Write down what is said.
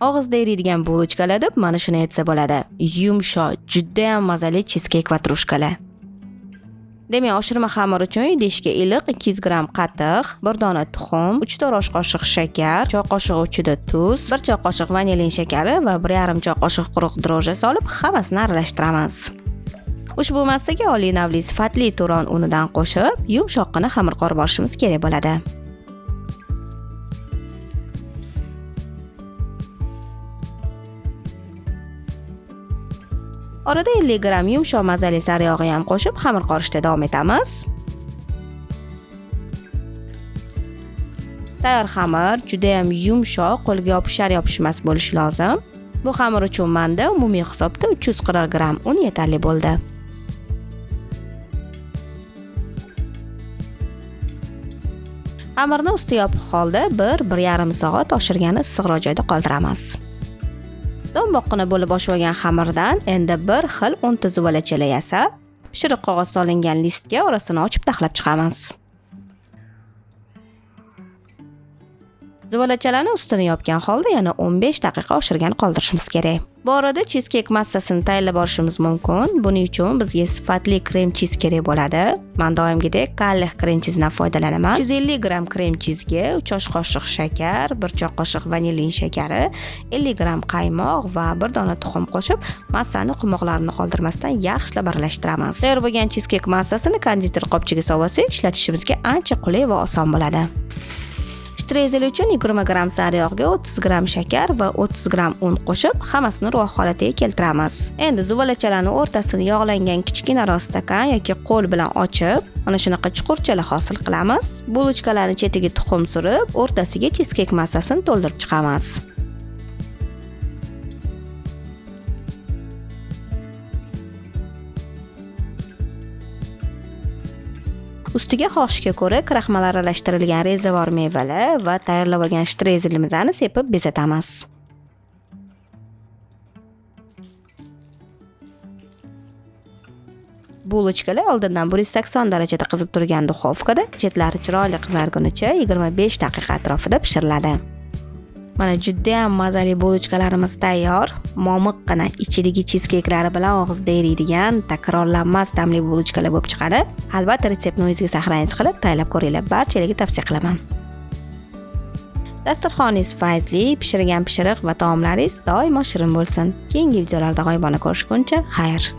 Og'izda eriydigan bulochkalar deb mana shuni aytsa bo'ladi. Yumshoq, juda ham mazali cheesecake vatrushkalar. Demak, oshirma xamir uchun idishga iliq 200 gramm qatiq, 1 dona tuxum, 3-4 osh qoshiq shakar, choy qoshig'i uchida tuz, 1 choy qoshiq vanilin shakari va 1,5 choy qoshiq quruq drojja solib, hammasini aralashtiramiz. Ushbu massaga oliy navli sifatli turon unidan qo'shib, yumshoqqina xamir qorib olishimiz kerak bo'ladi. Orada 50 gramm yumshoq mazali sariyog'i ham qo'shib, xamir qorishda davom etamiz. Tayyor xamir juda ham yumshoq, qo'lga yopishar yopishmas bo'lishi lozim. Bu xamir uchun menda umumiy hisobda 340 gramm un yetarli bo'ldi. Xamirni usti yopiq holda 1-1,5 soat oshirgani issiqroq joyda qoldiramiz. Do'mboqqina bo'lib oshib olgan xamirdan endi bir xil 10 ta zuvalachalar yasab, pishiriq qog'oz solingan listga orasini ochib taxlab chiqamiz. Zuvalachalarni ustini yopgan holda yana 15 daqiqa oshirgan qoldirishimiz kerak. Bu orada cheesecake massasini tayyorlab olishimiz mumkin. Buning uchun bizga sifatli krem cheese kerak bo'ladi. Men doimgidek Kalleh krem cheesedan foydalanaman. 350 gramm krem cheesega 3 osh qoshiq shakar, 1 choy qoshiq vanilin shakari, 50 gramm qaymoq va 1 dona tuxum qo'shib, massani qumoqlarini qoldirmasdan yaxshilab aralashtiramiz. Tayyor bo'lgan cheesecake massasini konditer qopchiga solib olsak, ishlatishimizga ancha qulay va oson bo'ladi. Shtrezel uchun 20 gramm sariyog'ga 30 gramm shakar va 30 gramm un qo'shib, hammasini ruvah holatiga keltiramiz. Endi zuvalachalarni o'rtasini yog'langan kichkinaroq stakan yoki qo'l bilan ochib, mana shunaqa chuqurchalar hosil qilamiz. Bulochkalarni chetiga tuxum surib, o'rtasiga cheesecake massasini to'ldirib chiqamiz. Ustiga xohishga ko'ra kraxmal aralashtirilgan rezavor mevalar va tayyorlab olgan shtrezelimizni sepib bezatamiz. Bulochkalar oldindan 180 darajada qizib turgan duxovkada chetlari chiroyli qizargunicha 25 daqiqa atrofida pishiriladi. Mana juda ham mazali bulochkalarimiz tayyor. Momiqqina ichidagi cheesecakelari bilan og'izda eriydigan takrorlanmas ta'mli bulochkalar bo'lib chiqadi. Albatta retseptni o'zingizga saqlangiz qilib tayyorlab ko'ringlar. Barchalarga tavsiya qilaman. Dasturxoningiz fayzli, pishirgan pishiriq va taomlaringiz doimo shirin bo'lsin. Keyingi videolarda g'oyibona ko'rishguncha xayr.